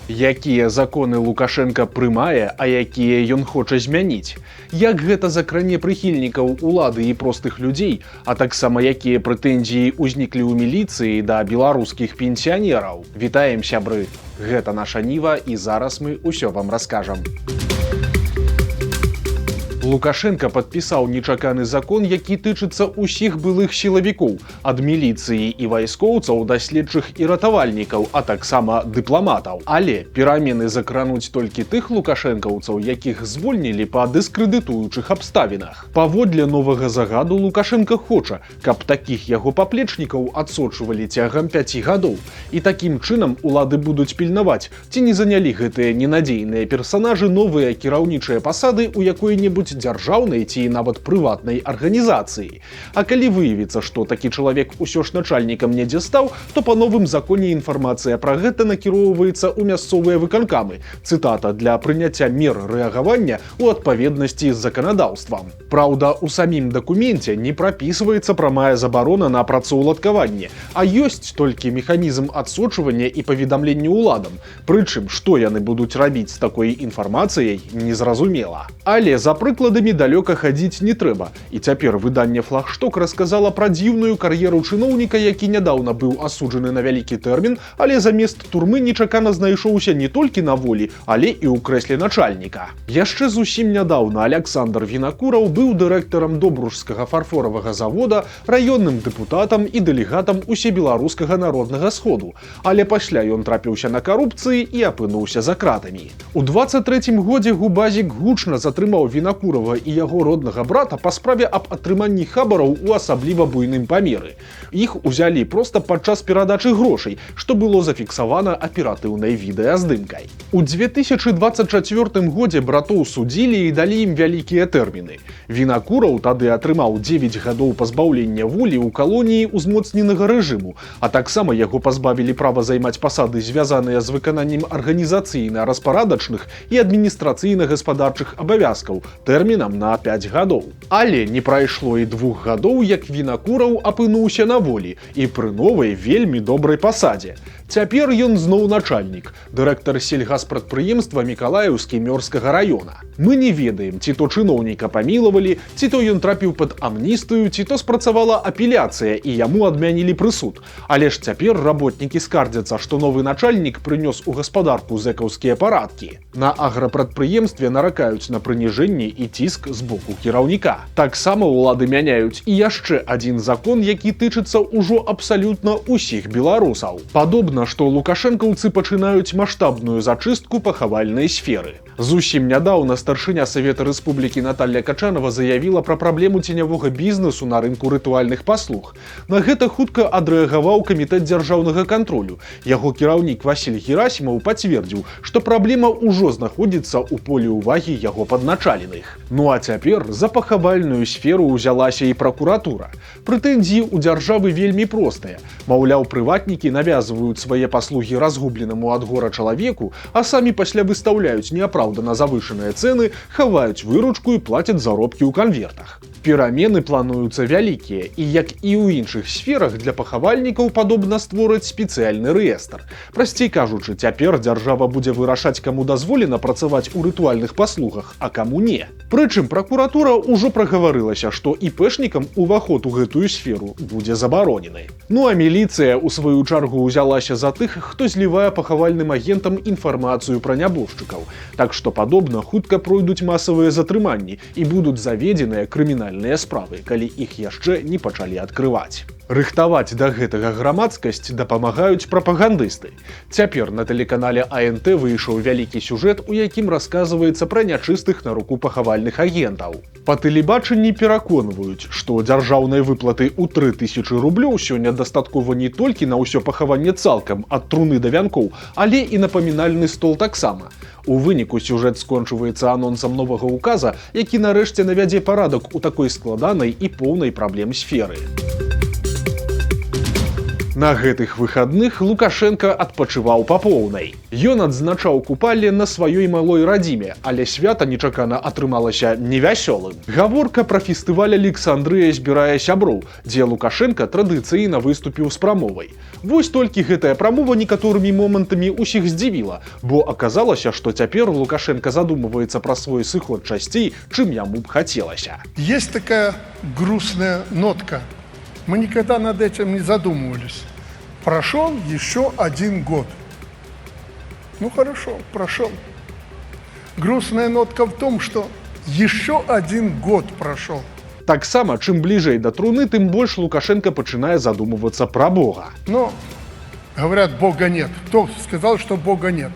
Якія законы Лукашэнка прымае, а якія ён хоча змяніць? Як гэта закране прыхільнікаў улады і простых людзей, а таксама якія прэтэнзіі ўзніклі ў міліцыі да беларускіх пенсіянераў? Вітаем, сябры! Гэта «Наша Ніва», і зараз мы ўсё вам раскажам. Лукашэнка падпісаў нечаканы закон, які тычыцца ўсіх былых сілавікоў, ад міліцыі і вайскоўцаў да следчых і ратавальнікаў, а таксама дыпламатаў. Але перамены закрануць толькі тых лукашэнкаўцаў, якіх звольнілі па дыскрэдытуючых абставінах. Паводле новага загаду Лукашэнка хоча, каб такіх яго паплечнікаў адсочвалі цягам 5 гадоў. І такім чынам улады будуць пільнаваць, ці не занялі гэтыя ненадзейныя персанажы новыя кіраўнічыя пасады ў якой-небудзь дзяржаўнай ці нават прыватнай арганізацыі. А калі выявіцца, што такі чалавек усё ж начальнікам недзе стаў, то па новым законе інфармацыя пра гэта накіроўваецца ў мясцовыя выканкамы. Цытата: «Для прыняцця мер рэагавання ў адпаведнасці з заканадаўствам». Праўда, у самім дакуменце не прапісваецца прамая забарона на працаўладкаванне, а ёсць толькі механізм адсочвання і паведамлення ўладам. Прычым, што яны будуць рабіць з такой інфармацыяй, незразумела. Але за прыкладамі далёка хадзіць не трэба. І цяпер выданне «Флагшток» расказала пра дзіўную кар'еру чыноўніка, які нядаўна быў асуджаны на вялікі тэрмін, але замест турмы нечакана знайшоўся не толькі на волі, але і ў крэсле начальніка. Яшчэ зусім нядаўна Аляксандр Вінакураў быў дырэктарам Добружскага фарфоравага завода, раённым дэпутатам і дэлегатам Усебеларускага народнага сходу. Але пасля ён трапіўся на карупцыі і апынуўся за кратамі. У 23 годзе ГУБАЗіК гучна затрымаў Вінакурава і яго роднага брата па справе аб атрыманні хабараў у асабліва буйным памеры. Іх узялі проста падчас перадачы грошай, што было зафіксавана аператыўнай відэаздымкай. У 2024 годзе братоў судзілі і далі ім вялікія тэрміны. Вінакураў тады атрымаў 9 гадоў пазбаўлення волі ў калоніі ўзмоцненага рэжыму, а таксама яго пазбавілі права займаць пасады, звязаныя з выкананнем арганізацыйна-распарадачных і адміністрацыйна-гаспадарчых абавязкаў, тэрмінам на 5 гадоў. Але не прайшло і 2 гадоў, як Вінакураў апынуўся на волі і пры новай, вельмі добрай пасадзе. Цяпер ён зноў начальнік, дырэктар сельгаспрадпрыемства «Мікалаеўскі» Мёрскага раёна. Мы не ведаем, ці то чыноўніка памілавалі, ці то ён трапіў пад амністыю, ці то спрацавала апеляцыя і яму адмянілі прысуд. Але ж цяпер работнікі скардзяцца, што новы начальнік прынёс у гаспадарку зэкаўскія парадкі. На аграпрадпрыемстве наракаюць на прыніжэнне і ціск з боку кіраўніка. Таксама ўлады мяняюць і яшчэ адзін закон, які тычыцца ўжо абсалютна ўсіх беларусаў. Падобна, што лукашэнкаўцы пачынаюць маштабную зачыстку пахавальнай сферы. Зусім нядаўна старшыня Савета Рэспублікі Наталья Качанова заявіла пра праблему ценявога бізнесу на рынку рытуальных паслуг. На гэта хутка адрэагаваў Камітэт дзяржаўнага кантролю. Яго кіраўнік Васіль Герасімаў пацвердзіў, што праблема ўжо знаходзіцца ў полі ўвагі яго падначаленых. Ну а цяпер за пахавальную сферу ўзялася і пракуратура. Прэтэнзіі ў дзяржавы вельмі простыя. Маўляў, прыватнікі навязваюць свае паслугі разгубленаму ад гора чалавеку, а самі пасля выстаўляюць неапраўдана завышаныя цэны, хаваюць выручку і плацяць заробкі ў канвертах. Перамены плануюцца вялікія, і, як і ў іншых сферах, для пахавальнікаў, падобна, створаць спецыяльны рэестр. Прасцей кажучы, цяпер дзяржава будзе вырашаць, каму дазволена працаваць у рытуальных паслугах, а каму не. Прычым пракуратура ўжо прагаварылася, што іпэшнікам уваход у гэтую сферу будзе забаронены. Ну а міліцыя у сваю чаргу ўзялася за тых, хто злівае пахавальным агентам інфармацыю пра нябожчыкаў. Так што, падобна, хутка пройдуць масавыя затрыманні і будуць заведзеныя крымінальныя справы, калі іх яшчэ не пачалі адкрываць. Рыхтаваць да гэтага грамадскасць дапамагаюць прапагандысты. Цяпер на тэлеканале АНТ выйшаў вялікі сюжэт, у якім расказваецца пра нячыстых на руку пахавальных агентаў. Па тэлебачанні пераконваюць, што дзяржаўнай выплаты ў 3000 рублёў сёння дастаткова не толькі на ўсё пахаванне цалкам, ад труны да вянкоў, але і на памінальны стол таксама. У выніку сюжэт скончваецца анонсам новага указа, які нарэшце навядзе парадак у такой складанай і поўнай праблем сферы. На гэтых выхадных Лукашэнка адпачываў па поўнай. Ён адзначаў Купалле на сваёй малой радзіме, але свята нечакана атрымалася невясёлым. Гаворка пра фестываль «Александрыя збірае сяброў», дзе Лукашэнка традыцыйна выступіў з прамовай. Вось толькі гэтая прамова некаторымі момантамі ўсіх здзівіла, бо аказалася, што цяпер Лукашэнка задумваецца пра свой сыход часцей, чым яму б хацелася. Есть такая грустная нотка. Мы никогда над этим не задумывались. Прошел еще один год. Ну хорошо, прошел. Грустная нотка в том, что еще один год прошел. Таксама, чым бліжэй да труны, тым больш Лукашэнка пачынае задумвацца пра Бога. Но, говорят, Бога нет. Кто сказал, что Бога нет?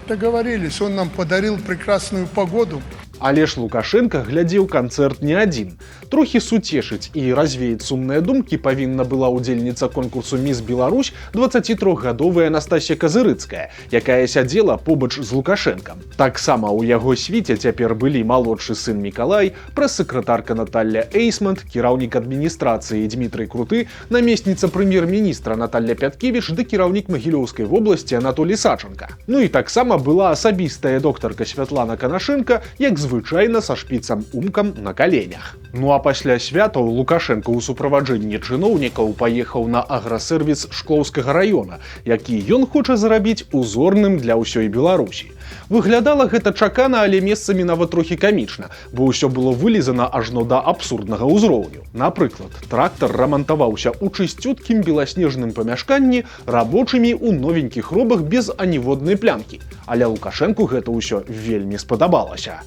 Договорились, он нам подарил прекрасную погоду. Але ж Лукашэнка глядзеў канцэрт не адзін. Трохі суцешыць і развеяць сумныя думкі павінна была ўдзельніца конкурсу «Міс Беларусь» 23гадовая Анастасія Казырыцкая, якая сядзела побач з Лукашэнкам. Таксама ў яго свіце цяпер былі малодшы сын Мікалай, прэс-сакратарка Наталля Эйсмант, кіраўнік адміністрацыі Дмітрый Круты, намесніца прэм'ер-міністра Наталля Пяткевіч ды кіраўнік Магілёўскай вобласці Анатолій Сачанка. Ну і таксама была асабістая доктарка Святлана Канашэнка, як звычайна са шпіцам Умкам на каленях. Ну а пасля святаў Лукашэнка ў суправаджэнні чыноўнікаў паехаў на аграсервіс Шклоўскага раёна, які ён хоча зрабіць узорным для ўсёй Беларусі. Выглядала гэта чакана, але месцамі нават трохі камічна, бо ўсё было вылізана ажно да абсурднага ўзроўню. Напрыклад, трактар рамантаваўся ў чысцюткім беласнежным памяшканні рабочымі ў новенькіх робах без аніводнай плямкі. Але Лукашэнку гэта ўсё вельмі спадабалася.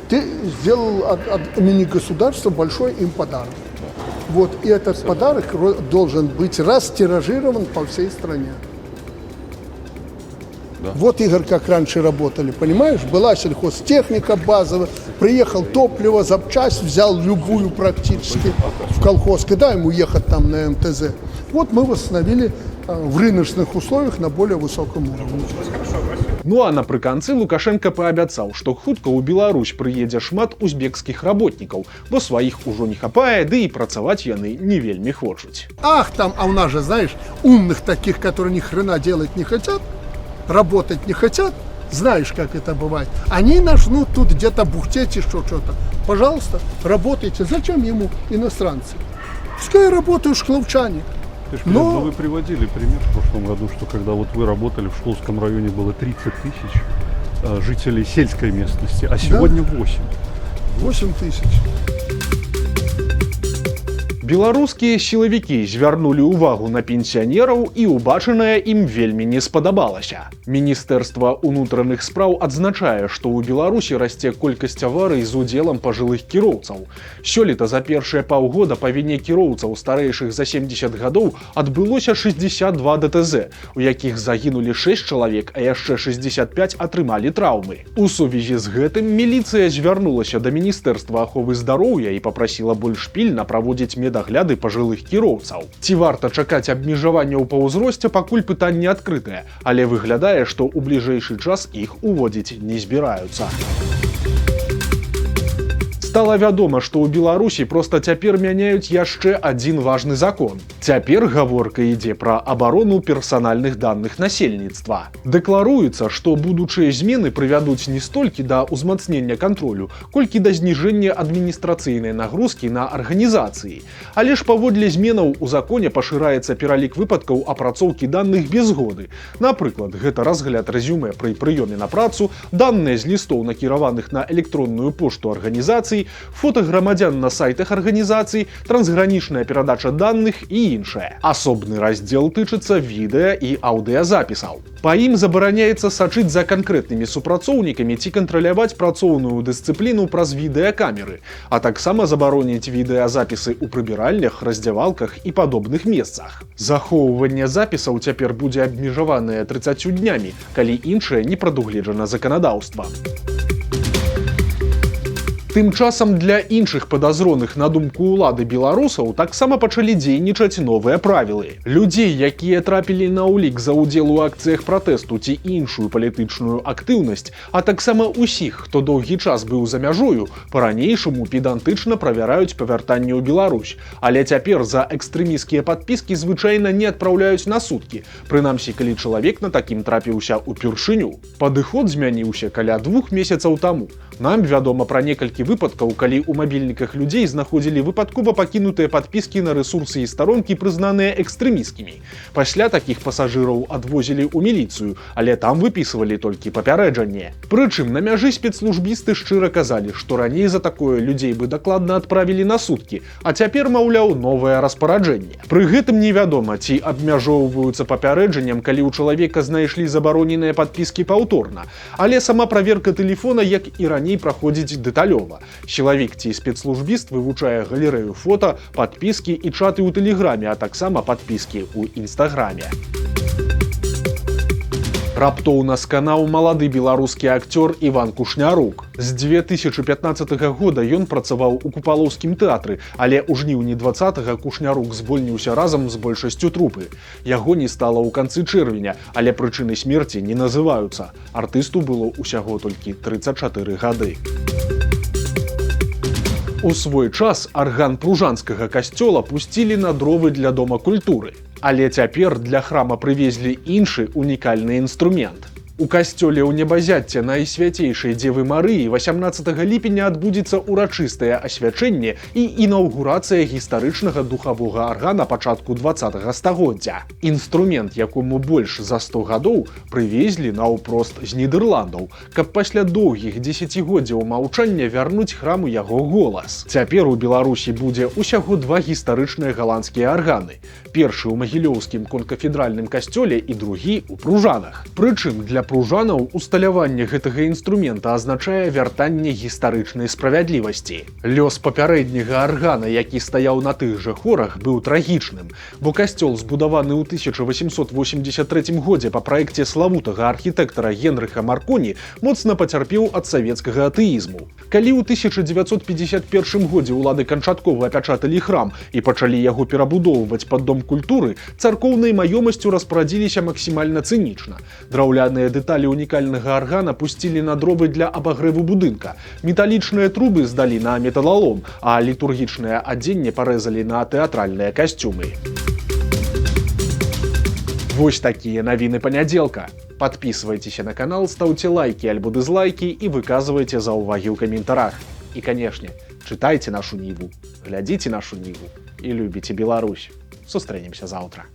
Ты сделал от имени государства большой им подарок. Вот, и этот подарок должен быть растиражирован по всей стране. Вот, Игорь, как раньше работали, понимаешь? Была сельхозтехника базовая, приехал топливо, запчасть взял любую практически в колхоз. Когда ему ехать там на МТЗ? Вот мы восстановили в рыночных условиях на более высоком уровне. Ну а напрыканцы Лукашэнка паабяцаў, што хутка ў Беларусь прыедзе шмат узбекскіх работнікаў, бо сваіх ужо не хапае, ды і працаваць яны не вельмі хочуць. Ах, там, а у нас же, знаешь, умных таких, которые ни хрена делать не хотят, работать не хотят, знаешь, как это бывает. Они начнут тут где-то бухтеть еще что-то. Пожалуйста, работайте. Зачем ему иностранцы? Пускай работают шкловчане. Ты ж, Но- ну, вы приводили пример в прошлом году, что когда вот вы работали, в Шкловском районе было 30 тысяч жителей сельской местности, а сегодня 8. 8 тысяч. Беларускія сілавікі звярнулі ўвагу на пенсіянераў, і ўбачанае ім вельмі не спадабалася. Міністэрства ўнутраных спраў адзначае, што ў Беларусі расце колькасць аварый з удзелам пажылых кіроўцаў. Сёлета за першыя паўгода па віне кіроўцаў, старэйшых за 70 гадоў, адбылося 62 ДТЗ, у якіх загінулі 6 чалавек, а яшчэ 65 атрымалі траўмы. У сувязі з гэтым міліцыя звярнулася да Міністэрства аховы здароўя і папрасіла больш пільна праводзіць медагляды пажылых кіроўцаў. Ці варта чакаць абмежаванняў па ўзросце, пакуль пытанне адкрытае, але выглядае, што ў бліжэйшы час іх уводзіць не збіраюцца. Стала вядома, што ў Беларусі проста цяпер мяняюць яшчэ адзін важны закон. Цяпер гаворка ідзе пра абарону персанальных даных насельніцтва. Дэкларуецца, што будучыя змены прывядуць не столькі да ўзмацнення кантролю, колькі да зніжэння адміністрацыйнай нагрузкі на арганізацыі. Але ж паводле зменаў у законе пашыраецца пералік выпадкаў апрацоўкі даных без згоды. Напрыклад, гэта разгляд рэзюмэ пры прыёме на працу, даныя з лістоў, накіраваных на электронную пошту арганізацый, фота грамадзян на сайтах арганізацый, трансгранічная перадача данных і іншае. Асобны раздзел тычыцца відэа і аўдыязапісаў. Па ім забараняецца сачыць за канкрэтнымі супрацоўнікамі ці кантраляваць працоўную дысцыпліну праз відэакамеры, а таксама забароніць відэазапісы ў прыбіральнях, раздзявалках і падобных месцах. Захоўванне запісаў цяпер будзе абмежаванае 30 днямі, калі іншае не прадугледжана заканадаўствам. Тым часам для іншых падазроных, на думку ўлады, беларусаў таксама пачалі дзейнічаць новыя правілы. Людзей, якія трапілі на ўлік за ўдзел у акцыях пратэсту ці іншую палітычную актыўнасць, а таксама ўсіх, хто доўгі час быў за мяжою, па-ранейшаму педантычна правяраюць па вяртанні ў Беларусь. Але цяпер за экстрэмісцкія падпіскі звычайна не адпраўляюць на суткі, прынамсі, калі чалавек на такім трапіўся ўпершыню. Падыход змяніўся каля 2 месяцаў таму. Нам вядома пра некалькі выпадкаў, калі ў мабільніках людзей знаходзілі выпадкова пакінутыя падпіскі на рэсурсы і старонкі, прызнаныя экстрэмісцкімі. Пасля такіх пасажыраў адвозілі ў міліцыю, але там выпісвалі толькі папярэджанне. Прычым на мяжы спецслужбісты шчыра казалі, што раней за такое людзей бы дакладна адправілі на суткі, а цяпер, маўляў, новае распараджэнне. Пры гэтым невядома, ці абмяжоўваюцца папярэджаннем, калі ў чалавека знайшлі забароненыя падпіскі паўторна. Але сама праверка тэлефона, як і раней, праходзіць дэталёва. Сілавік ці спецслужбіст вывучае галерэю фота, падпіскі і чаты ў тэлеграме, а таксама падпіскі ў інстаграме. Раптоўна сканаў малады беларускі акцёр Іван Кушнярук. З 2015 года ён працаваў у купалоўскім тэатры, але ў жніўні 20 Кушнярук звольніўся разам з большасцю трупы. Яго не стала ў канцы чэрвеня, але прычыны смерці не называюцца. Артысту было ўсяго толькі 34 гады. У свой час арган пружанскага касцёла пусцілі на дровы для дома культуры. Але цяпер для храма прывезлі іншы унікальны інструмент. У касцёле ў Небазяцце Найсвяцейшай Дзевы Марыі 18 ліпеня адбудзецца ўрачыстае асвячэнне і інаўгурацыя гістарычнага духавога аргана пачатку 20 стагоддзя. Інструмент, якому больш за 100 гадоў, прывезлі наўпрост з Нідерландаў, каб пасля доўгіх дзесяцігоддзяў маўчання вярнуць храму яго голас. Цяпер у Беларусі будзе ўсяго два гістарычныя галандскія арганы. Першы ў магілёўскім канкафедральным касцёле і другі ў Пружанах. Прычым для пружанаў усталяванне гэтага інструмента азначае вяртанне гістарычнай справядлівасці. Лёс папярэдняга аргана, які стаяў на тых жа хорах, быў трагічным, бо касцёл, збудаваны ў 1883 годзе па праекце славутага архітэктара Генрыха Марконі, моцна пацярпеў ад савецкага атэізму. Калі ў 1951 годзе ўлады канчаткова апячаталі храм і пачалі яго перабудоўваць пад дом культуры, царкоўнай маёмасцю распарадзіліся максімальна цынічна. Драўляныя дэталі унікальнага аргана пусцілі на дровы для абагрэву будынка. Металічныя трубы здалі на металалом, а літургічнае адзенне парэзалі на тэатральныя касцюмы. Вось такія навіны панядзелка. Падпісвайцеся на канал, стаўце лайкі альбо дызлайкі і выказвайце заўвагі ў каментарах. І, канешне, чытайце Нашу Ніву, глядзіце Нашу Ніву і любіце Беларусь. Сустрэнемся заўтра.